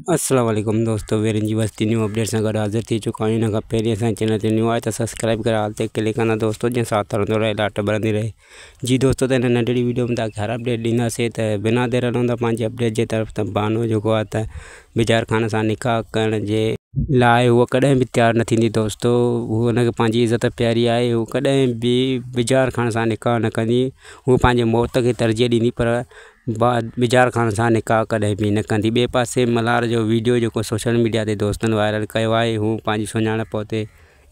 السلام عليڪم دوستو ويرين جي وستي نيو اپڊيٽ سان گڏ حاضر ٿي چڪا آهيون ان کان پهرين اسان چينل تي نيو آهي ته سبسڪرائب ڪري آل تي ڪلڪ ڪندا دوستو جنهن ساٿ هلندو رهي لاٽ ٻرندي رهي جي دوستو ته هن ننڍڙي ويڊيو ۾ توهان کي هر اپڊيٽ ڏينداسين ته بنا دير هلون ٿا پنهنجي اپڊيٽ جي طرف ته بانو جيڪو آهي ته بجار خان سان نڪاح ڪرڻ جي لاء هوء ڪڏهن به تيار نه ٿيندي دوستو هو هن کي پنهنجي عزت پياري آهي هو ڪڏهن به بجار خان سان نڪاح نه ڪندي هو پنهنجي موت کي ترجيح ڏيندي پر بجار خان سان نڪاح ڪڏهن به نه ڪندي. ٻئي پاسي ملهار جو ويڊيو جيڪو سوشل ميڊيا تي دوستن وائرل ڪيو آهي هو پنهنجي سڃاڻپ اتي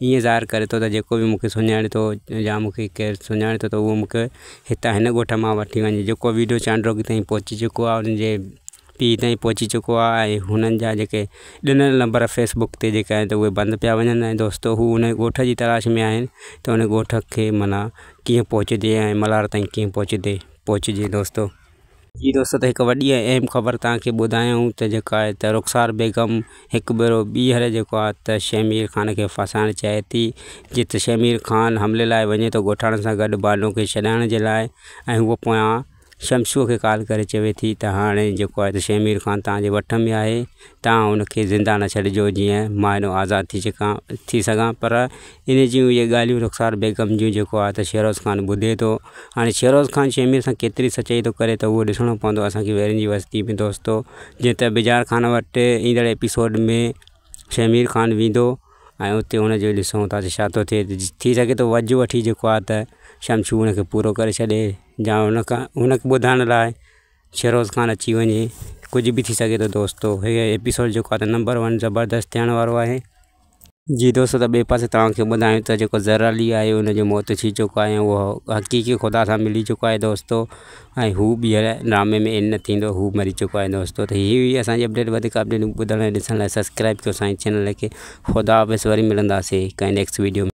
ائين ظاهر ڪري ٿو ته جيڪو به مون کي سڃاڻي ٿو يا مون کي ڪير سڃاڻي ٿو ته اهو مون کي هتان هن ڳوٺ مان وٺي وڃي جيڪو ويڊيو چانڊوڪي تائين پهچي چڪو آهي انهن جي پيء تائين پهچي چڪو آهي ۽ هنن جا جيڪي ڏنل نمبر فيس بڪ تي جيڪي آهن ته اهي بند پيا وڃن ۽ دوستو هو ان ڳوٺ جي تلاش ۾ آهن ته ان ڳوٺ کي معنيٰ ڪيئن پهچجي ۽ ملهار تائين ڪيئن پهچجي. پهچجي دوستو. جي دوستو ته هڪ وڏي ۽ اهم خبر توهان کي ٻڌايون ته جيڪا آهي ته رخسار بيگم هڪ ڀيرو ٻيهر جيڪو آهي ته شهمير خان کي ڦاسائڻ چاهي ٿي جت شهمير خان حملي لاء وڃي ٿو ڳوٺاڻن سان گڏ بانو کي ڇڏائڻ جي لاء ۽ هوء پويان شمسوء کي ڪال ڪري چوي ٿي ته هاڻي جيڪو آهي ته شهمير خان توهان جي وٺ ۾ آهي توهان ان کي زنده نه ڇڏجو جيئن مان هن آزاد ٿي چڪان ٿي سگهان پر ان جون اهي ڳالهيون رخسار بيگم جون جيڪو آهي ته شهروز خان ٻڌي ٿو هاڻي شهروز خان شهمير سان ڪيتري سچائي ٿو ڪري ته اهو ڏسڻو پوندو اسان کي ويرين جي وستي ۾ دوستو جيئن ته بجار خان وٽ ايندڙ ايپيسوڊ ۾ شهمير خان ويندو ۽ اتي هن جو ڏسون ٿا ته ڇا ٿو ٿئي ٿي سگهي ٿو وجهه وٺي جيڪو آهي ته شمشو هن کي پورو ڪري ڇڏي يا هن کان هن کي ٻڌائڻ لاء شهروز خان اچي وڃي ڪجهه به ٿي سگهي ٿو دوستو هي ايپيسوڊ جيڪو آهي ته نمبر ون زبردست ٿيڻ وارو آهي. جي دوستو ته ٻئي پاسي توهان کي ٻڌايون ته جيڪو زر علي آهي ان جو موت ٿي چڪو آهي ۽ اهو حقيقي خدا سان ملي چڪو آهي دوستو ۽ هو ٻيهر ڊرامي ۾ ان نه ٿيندو هو مري چڪو آهي دوستو ته هي هئي اسان جي اپڊيٽ وڌيڪ اپڊيٽ ٻڌڻ ۽ ڏسڻ لاء سبسڪرائب ڪيو اسان جي چينل کي خدا حافظ وري ملنداسين ڪنهن نيڪسٽ ويڊيو ۾.